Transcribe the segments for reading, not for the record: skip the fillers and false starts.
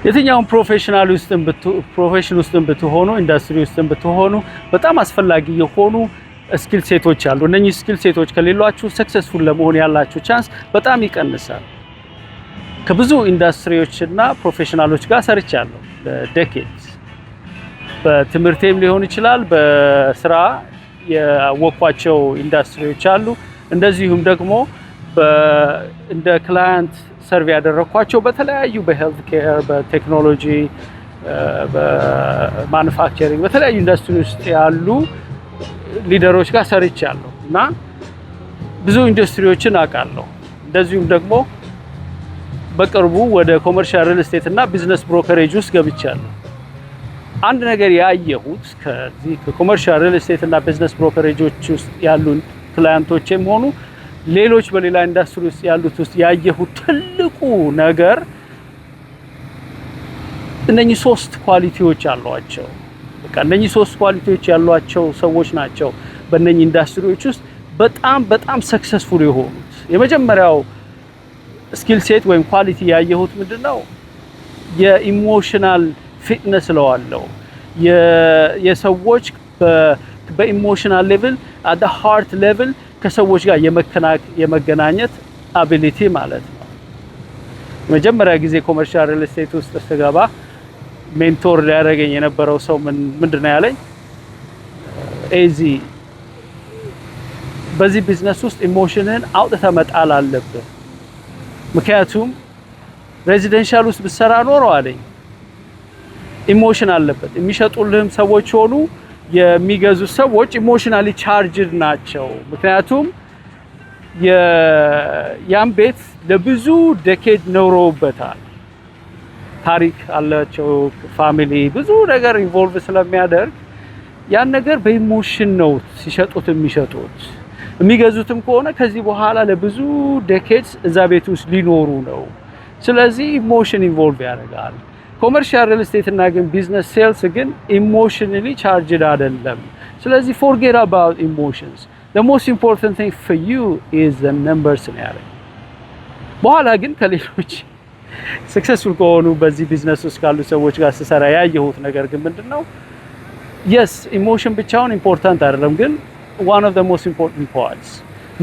የትኛውም professional ውስጥም profession ውስጥም ብትሆኑ፣ ኢንዱስትሪ ውስጥም ብትሆኑ በጣም አስፈላጊ የሆኑ skill set ኦች አሉ። እነኚህ skill set ኦች ከሌሏችሁ successful ለመሆን ያላችሁ chance በጣም ይቀንሳል። ከብዙ ኢንዱስትሪዎች እና professional ኦች ጋር ሰርቻለሁ ለ decades። በትምህርቴም ሊሆን ይችላል፣ በስራ ያወቅኳቸው ኢንዱስትሪዎች አሉ። እንደዚሁም ደግሞ እንደ client serve ያደረግኳቸው በተለያዩ በ healthcare፣ በቴክኖሎጂ፣ በ manufacturing፣ በተለያዩ ኢንዱስትሪ ውስጥ ያሉ leader ኦች ጋር ሰርቻለሁ እና ብዙ ኢንዱስትሪዎችን አውቃለሁ። እንደዚሁም ደግሞ በቅርቡ ወደ commercial real estate እና business brokerage ውስጥ ገብቻለሁ። አንድ ነገር ያየሁት ከዚህ ከ commercial real estate እና business brokerage ኦች ውስጥ ያሉ client ኦቼም ሆኑ ሌሎች በሌላ ኢንዱስትሪ ውስጥ ያሉት ውስጥ ያየሁት ትልቁ ነገር እነኚህ ሶስት quality ዎች አሏቸው። በቃ እነኚህ ሶስት quality ዎች ያሏቸው ሰዎች ናቸው በእነኚህ ኢንዱስትሪዎች ውስጥ በጣም በጣም successful የሆኑት። የመጀመሪያው skill set ወይም quality ያየሁት ምንድነው? የ emotional fitness እለዋለሁ። የሰዎች በ emotional level፣ at heart level ከሰዎች ጋር የመገናኘት ability ማለት ነው። መጀመሪያ ጊዜ commercial real estate ውስጥ ስገባ mentor ሊያደርገኝ የነበረው ሰው ምንድን ነው ያለኝ? ኤዚ፣ በዚህ ቢዝነስ ውስጥ emotion ህን አውጥተህ መጣል አለብህ። ምክንያቱም residential ውስጥ ብትሰራ ኖሮ አለኝ emotion አለበት። የሚሸጡልህም ሰዎች ሆኑ የሚገዙ ሰዎች emotionally charged ናቸው። ምክንያቱም ያን ቤት ለብዙ decade ኖረውበታል። ታሪክ አላቸው፣ family ብዙ ነገር involve ስለሚያደርግ ያን ነገር በ emotion ነው ሲሸጡት የሚሸጡት። የሚገዙትም ከሆነ ከዚህ በኋላ ለብዙ decades እዛ ቤት ውስጥ ሊኖሩ ነው። ስለዚህ emotion involve ያደርጋል። Commercial real estate እና ግን business sales ግን emotionally charged አይደለም። ስለዚህ forget about emotions, the most important thing for you is the numbers ነው ያለኝ። በኋላ ግን ከሌሎች successful ከሆኑ በዚህ ቢዝነስ ውስጥ ካሉ ሰዎች ጋር ስሰራ ያየሁት ነገር ግን ምንድን ነው? Yes, emotion ብቻውን important አይደለም፣ ግን one of the most important parts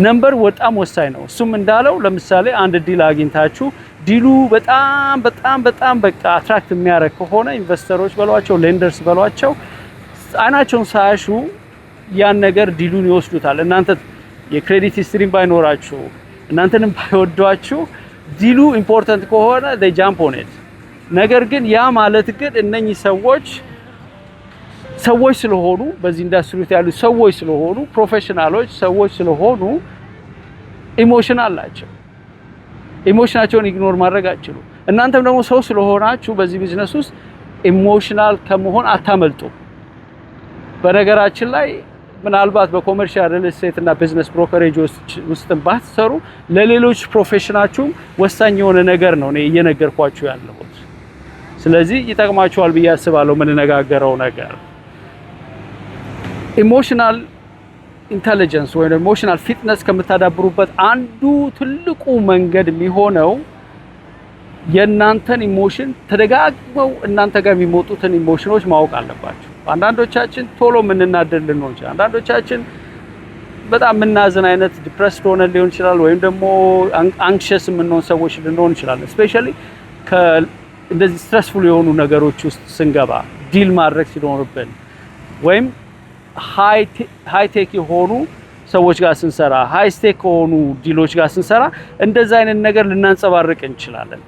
number በጣም ወሳኝ ነው። እሱም እንዳለው ለምሳሌ አንድ deal አግኝታችሁ deal ኡ በጣም በጣም በጣም በቃ attract የሚያደርግ ከሆነ investor ኦች በሏቸው፣ lenders በሏቸው፣ አይናቸውን ሳያሹ ያን ነገር deal ኡን ይወስዱታል። እናንተ የ credit history ም ባይኖራችሁ፣ እናንተንም ባይወዷችሁ፣ deal ኡ important ከሆነ they jump on it። ነገር ግን ያ ማለት ግን እነኚህ ሰዎች ሰዎች ስለሆኑ፣ በዚህ ኢንዱስትሪ ውስጥ ያሉ ሰዎች ስለሆኑ፣ professional ኦች ሰዎች ስለሆኑ emotion አላቸው። Emotion ኣቸውን ignore ማድረግ አትችሉም። እናንተም ደግሞ ሰው ስለሆናችሁ በዚህ ቢዝነስ ውስጥ emotional ከመሆን አታመልጡም። በነገራችን ላይ ምናልባት በ commercial real estate እና business brokerage ውስጥ ባትሰሩ ለሌሎች profession ኣችሁም ወሳኝ የሆነ ነገር ነው እኔ እየነገርኳችሁ ያለሁት። ስለዚህ ይጠቅማችኋል ብዬ አስባለሁ የምንነጋገረው ነገር። Emotional intelligence ወይም emotional fitness ከምታዳብሩበት አንዱ ትልቁ መንገድ የሚሆነው የእናንተን emotion፣ ተደጋግመው እናንተ ጋር የሚመጡትን emotion ኦች ማወቅ አለባችሁ። አንዳንዶቻችን ቶሎ የምንናደድ ልንሆን ይችላል። አንዳንዶቻችን በጣም የምናዝን አይነት depressed ሆነን ሊሆን ይችላል፣ ወይም ደግሞ anxious የምንሆን ሰዎች ልንሆን እንችላለን። Especially እንደዚህ stressful የሆኑ ነገሮች ውስጥ ስንገባ፣ deal ማድረግ ሲኖርብን ወይም high tech የሆኑ ሰዎች ጋር ስንሰራ፣ high stake ከሆኑ deal ኦች ጋር ስንሰራ እንደዛ አይነት ነገር ልናንጸባርቅ እንችላለን።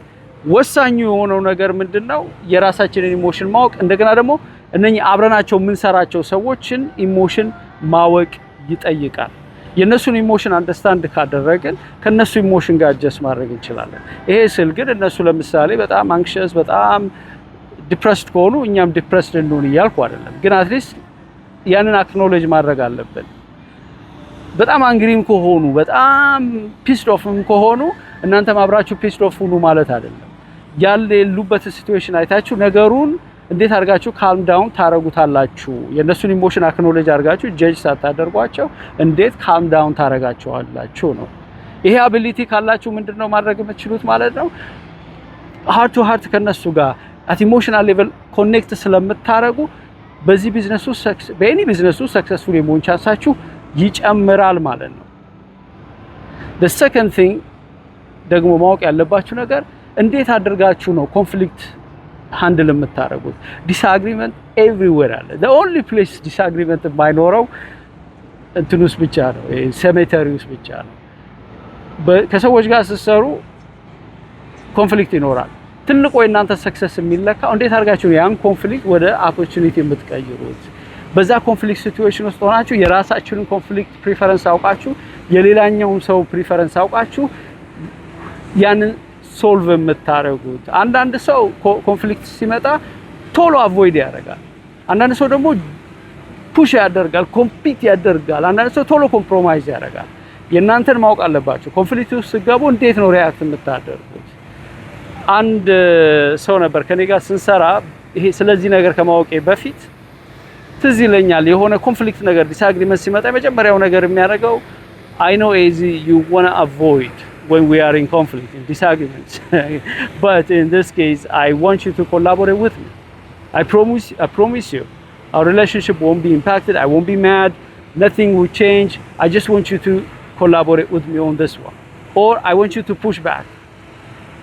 ወሳኙ የሆነው ነገር ምንድን ነው? የራሳችንን emotion ማወቅ፣ እንደገና ደግሞ እነኚህ አብረናቸው የምንሰራቸው ሰዎችን emotion ማወቅ ይጠይቃል። የእነሱን emotion understand ካደረግን ከእነሱ emotion ጋር adjust ማድረግ እንችላለን። ይሄ ስል ግን እነሱ ለምሳሌ በጣም anxious፣ በጣም depressed ከሆኑ እኛም depressed እንሁን እያልኩ አይደለም። ግን at least ያንን acknowledge ማድረግ አለብን። በጣም angry ም ከሆኑ፣ በጣም pissed off ም ከሆኑ እናንተም አብራችሁ pissed off ሁኑ ማለት አይደለም። ያሉበት situation አይታችሁ ነገሩን እንዴት አድርጋችሁ calm down ታረጉታላችሁ? የእነሱን emotion acknowledge አድርጋችሁ judge ሳታደርጓቸው እንዴት calm down ታረጋቸዋላችሁ ነው። ይሄ ability ካላችሁ ምንድነው ማድረግ የምትችሉት ማለት ነው? Heart to heart ከነሱ ጋር At emotional level connect ስለምታረጉ በዚህ ቢዝነስ ውስጥ፣ በ any business ውስጥ successful የመሆን chance ኣችሁ ይጨምራል ማለት ነው። The second thing ደግሞ ማወቅ ያለባችሁ ነገር እንዴት አድርጋችሁ ነው conflict handle የምታደርጉት? Disagreement everywhere አለ። The only place disagreement የማይኖረው እንትን ውስጥ ብቻ ነው፣ cemetery ውስጥ ብቻ ነው። ከሰዎች ጋር ስትሰሩ conflict ይኖራል። ትልቁ የእናንተ success የሚለካው እንዴት አድርጋችሁ ነው ያን conflict ወደ opportunity የምትቀይሩት። በዛ conflict situation ውስጥ ሆናችሁ የራሳችሁን conflict preference አውቃችሁ፣ የሌላኛውን ሰው preference አውቃችሁ ያንን solve የምታደርጉት። አንዳንድ ሰው conflict ሲመጣ ቶሎ avoid ያደርጋል። አንዳንድ ሰው ደግሞ push ያደርጋል፣ compete ያደርጋል። አንዳንድ ሰው ቶሎ compromise ያደርጋል። የእናንተን ማወቅ አለባችሁ። Conflict ውስጥ ስትገቡ እንዴት ነው react የምታደርጉት? አንድ ሰው ነበር ከኔ ጋር ስንሰራ፣ ይሄ ስለዚህ ነገር ከማወቄ በፊት ትዝ ይለኛል። የሆነ conflict ነገር፣ disagreement ሲመጣ የመጀመሪያው ነገር የሚያደርገው፣ "I know, AZ, you wanna avoid when we are in conflict, in disagreements, but in this case I want you to collaborate with me. I promise you our relationship won't be impacted. I won't be mad. Nothing will change. I just want you to collaborate with me on this one, or I want you to push back.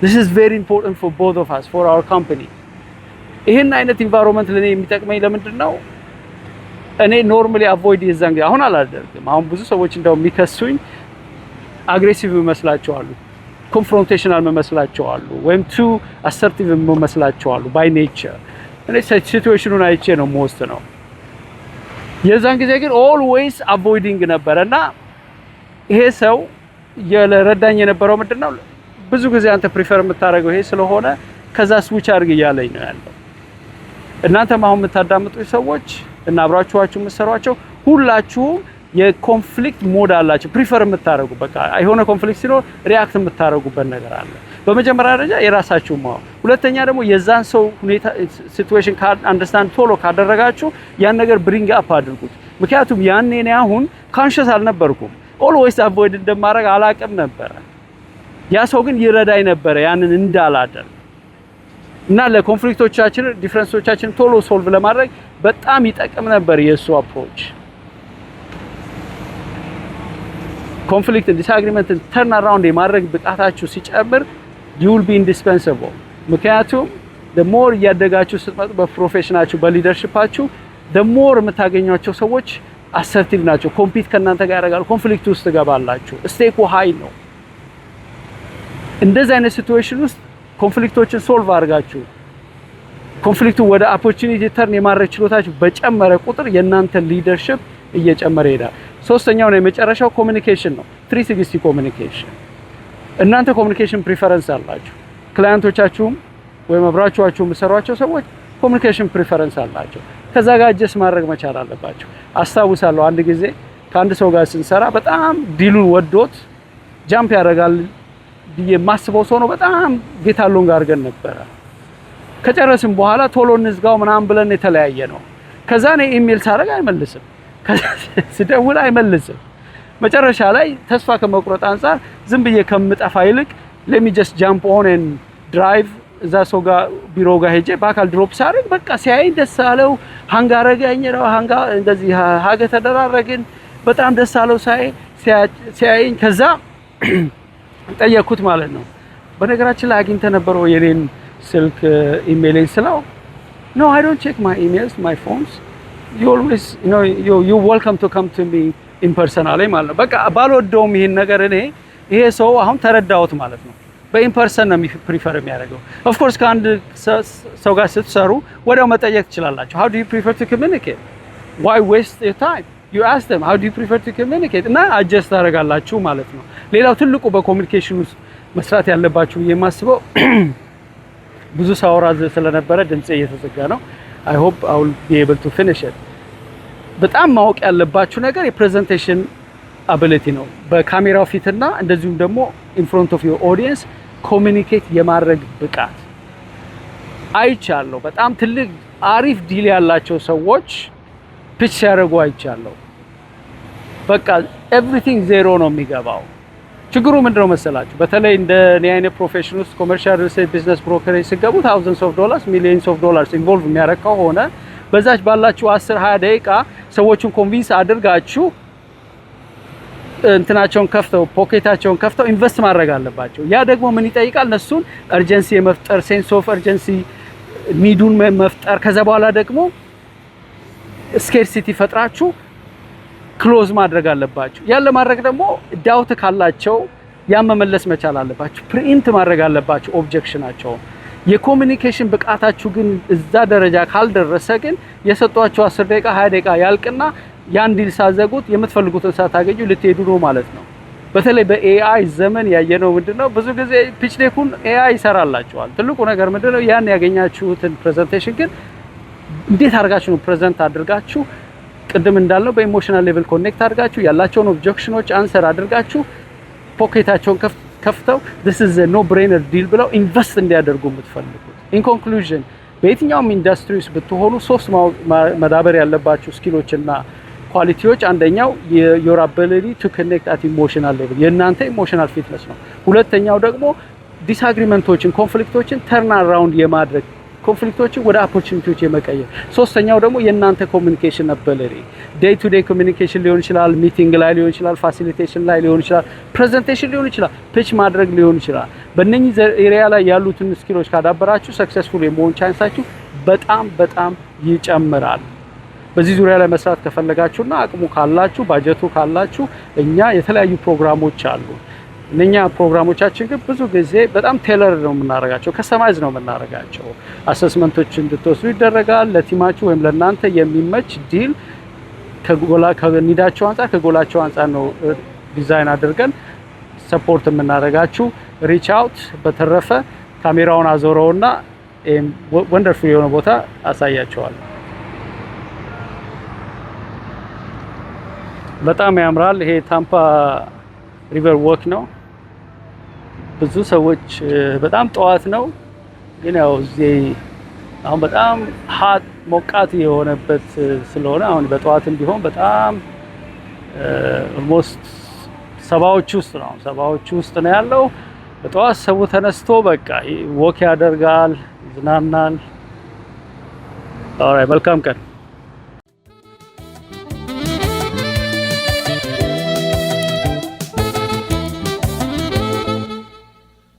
This is very important for both of us, for our company." ይህን አይነት environment ለእኔ የሚጠቅመኝ ለምንድን ነው? እኔ normally avoid የዛን ጊዜ፣ አሁን አላደርግም። አሁን ብዙ ሰዎች እንደው የሚከሱኝ aggressive ይመስላቸዋሉ፣ confrontational ይመስላቸዋሉ፣ ወይም too assertive ይመስላቸዋሉ by nature። እኔ situation ኑን አይቼ ነው የምወስነው። የዛን ጊዜ ግን always avoiding ነበረ። እና ይሄ ሰው የረዳኝ የነበረው ምንድን ነው? ብዙ ጊዜ አንተ prefer የምታደርገው ይሄ ስለሆነ ከዛ switch አድርግ እያለኝ ነው ያለው። እናንተም አሁን የምታዳምጡ ሰዎች እና አብራችኋችሁ የምትሰሯቸው ሁላችሁም የ conflict mode አላችሁ። Prefer የምታደርጉ፣ በቃ የሆነ conflict ሲኖር react የምታደርጉበት ነገር አለ። በመጀመሪያ ደረጃ የራሳችሁ ማወቅ፣ ሁለተኛ ደግሞ የዛን ሰው ሁኔታ situation understand ቶሎ ካደረጋችሁ ያን ነገር bring up አድርጉት። ምክንያቱም ያኔ እኔ አሁን conscious አልነበርኩም። Always avoid እንደማድረግ አላቅም ነበረ። ያ ሰው ግን ይረዳኝ ነበረ ያንን እንዳላደርግ እና ለ conflict ኦቻችን፣ difference ኦቻችን ቶሎ solve ለማድረግ በጣም ይጠቅም ነበር የእሱ approach። Conflict ን፣ disagreement ን turn around የማድረግ ብቃታችሁ ሲጨምር you will be indispensable። ምክንያቱም the more እያደጋችሁ ስትመጡ በ profession ኣችሁ፣ በ leadership ኣችሁ፣ the more የምታገኟቸው ሰዎች assertive ናቸው። Compete ከእናንተ ጋር ያደርጋሉ። Conflict ውስጥ ትገባላችሁ። Stake ኡ high ነው። እንደዚህ አይነት situation ውስጥ conflict ኦችን solve አድርጋችሁ conflict ኡ ወደ opportunity turn የማድረግ ችሎታችሁ በጨመረ ቁጥር የእናንተ leadership እየጨመረ ይሄዳል። ሶስተኛው ነው የመጨረሻው communication ነው። 360 communication። እናንተ communication preference አላችሁ። Client ኦቻችሁም ወይም አብራችኋችሁ የምትሰሯቸው ሰዎች communication preference አላቸው። ከዛ ጋር adjust ማድረግ መቻል አለባችሁ። አስታውሳለሁ፣ አንድ ጊዜ ከአንድ ሰው ጋር ስንሰራ በጣም deal ኡን ወዶት jump ያደርጋል ብዬ የማስበው ሰው ነው። በጣም get along አድርገን ነበረ። ከጨረስን በኋላ ቶሎ እንዝጋው ምናምን ብለን የተለያየነው። ከዛ እኔ ኢሜል ሳደርግ አይመልስም፣ ስደውል አይመልስም። መጨረሻ ላይ ተስፋ ከመቁረጥ አንጻር ዝም ብዬ ከምጠፋ ይልቅ let me just jump on and drive። እዛ ሰው ጋር ቢሮ ጋር ሄጄ በአካል drop ሳደርግ በቃ ሲያየኝ ደስ አለው። Hug አረገኝ ነው፣ hug እንደዚህ hug ተደራረግን። በጣም ደስ አለው ሲያየኝ። ከዛ ጠየቅኩት ማለት ነው። በነገራችን ላይ አግኝተህ ነበር ወይ የኔን ስልክ፣ ኢሜይሌን ስለው፣ "No, I don't check my emails, my phones. You always you welcome to come to me in person" አለኝ ማለት ነው። በቃ ባልወደውም ይሄን ነገር እኔ ይሄ ሰው አሁን ተረዳሁት ማለት ነው። በ in person ነው prefer የሚያደርገው። Of course ከአንድ ሰው ጋር ስትሰሩ ወዲያው መጠየቅ ትችላላችሁ። "How do you prefer to communicate?" Why waste your time? You ask them, "How do you prefer to communicate?" እና adjust ታደርጋላችሁ ማለት ነው። ሌላው ትልቁ በ communication ውስጥ መስራት ያለባችሁ የማስበው፣ ብዙ ሳወራ ስለነበረ ድምፄ እየተዘጋ ነው። I hope I will be able to finish it። በጣም ማወቅ ያለባችሁ ነገር የ presentation ability ነው። በካሜራው ፊትና እንደዚሁም ደግሞ in front of your audience communicate የማድረግ ብቃት አይቻለሁ። በጣም ትልቅ አሪፍ deal ያላቸው ሰዎች pitch ሲያደርጉ አይቻለሁ። በቃ everything zero ነው የሚገባው። ችግሩ ምንድነው መሰላችሁ? በተለይ እንደ እኔ አይነት profession ውስጥ commercial real estate business brokerage ስትገቡ thousands of dollars, millions of dollars involve የሚያደርግ ከሆነ በዛች ባላችሁ 10 20 ደቂቃ ሰዎቹን convince አድርጋችሁ እንትናቸውን ከፍተው፣ pocket ኣቸውን ከፍተው invest ማድረግ አለባቸው። ያ ደግሞ ምን ይጠይቃል? እነሱን urgency የመፍጠር፣ sense of urgency need ኡን መፍጠር፣ ከዛ በኋላ ደግሞ scarcity ፈጥራችሁ close ማድረግ አለባችሁ። ያን ለማድረግ ደግሞ doubt ካላቸው ያን መመለስ መቻል አለባችሁ። Preempt ማድረግ አለባችሁ objection ኣቸውን። የ communication ብቃታችሁ ግን እዛ ደረጃ ካልደረሰ ግን የሰጧችሁ 10 ደቂቃ፣ 20 ደቂቃ ያልቅና ያን deal ሳትዘጉት፣ የምትፈልጉትን ሳታገኙ ልትሄዱ ነው ማለት ነው። በተለይ በ AI ዘመን ያየነው ምንድነው? ብዙ ጊዜ pitch deck ኡን AI ይሰራላችኋል። ትልቁ ነገር ምንድነው? ያን ያገኛችሁትን presentation ግን እንዴት አድርጋችሁ ነው present አድርጋችሁ፣ ቅድም እንዳልነው በ emotional level connect አድርጋችሁ፣ ያላቸውን objection ኖች answer አድርጋችሁ፣ pocket ኣቸውን ከፍተው "this is a no brainer deal" ብለው invest እንዲያደርጉ የምትፈልጉት። In conclusion፣ በየትኛውም ኢንዱስትሪ ውስጥ ብትሆኑ ሶስት መዳበር ያለባችሁ skill ኦች እና quality ዎች፣ አንደኛው your ability to connect at emotional level፣ የእናንተ emotional fitness ነው። ሁለተኛው ደግሞ disagreement ኦችን፣ conflict ኦችን turn around የማድረግ፣ conflict ኦችን ወደ opportunity ዎች የመቀየር። ሶስተኛው ደግሞ የእናንተ communication ability፣ day to day communication ሊሆን ይችላል፣ meeting ላይ ሊሆን ይችላል፣ facilitation ላይ ሊሆን ይችላል፣ presentation ሊሆን ይችላል፣ pitch ማድረግ ሊሆን ይችላል። በእነኚህ area ላይ ያሉትን skill ኦች ካዳበራችሁ successful የመሆን chance ኣችሁ በጣም በጣም ይጨምራል። በዚህ ዙሪያ ላይ መስራት ከፈለጋችሁና አቅሙ ካላችሁ፣ ባጀቱ ካላችሁ እኛ የተለያዩ ፕሮግራሞች አሉ። እነኛ ፕሮግራሞቻችን ግን ብዙ ጊዜ በጣም tailor ነው የምናደርጋቸው፣ customize ነው የምናደርጋቸው። Assessment ኦች እንድትወስዱ ይደረጋል። ለ team ኣችሁ ወይም ለእናንተ የሚመች deal ከ need ኣችሁ አንጻር፣ ከጎላችሁ አንጻር ነው ዲዛይን አድርገን support የምናደርጋችሁ። Reach out። በተረፈ ካሜራውን አዞረውና wonderful የሆነ ቦታ አሳያችኋለሁ። በጣም ያምራል። ይሄ Tampa River Walk ነው። ብዙ ሰዎች፣ በጣም ጠዋት ነው፣ ግን ያው እዚህ አሁን በጣም hot ሞቃት የሆነበት ስለሆነ አሁን በጠዋትም ቢሆን በጣም almost 70ዎች ውስጥ ነው፣ 70ዎች ውስጥ ነው ያለው። በጠዋት ሰው ተነስቶ በቃ walk ያደርጋል፣ ይዝናናል። Alright፣ መልካም ቀን።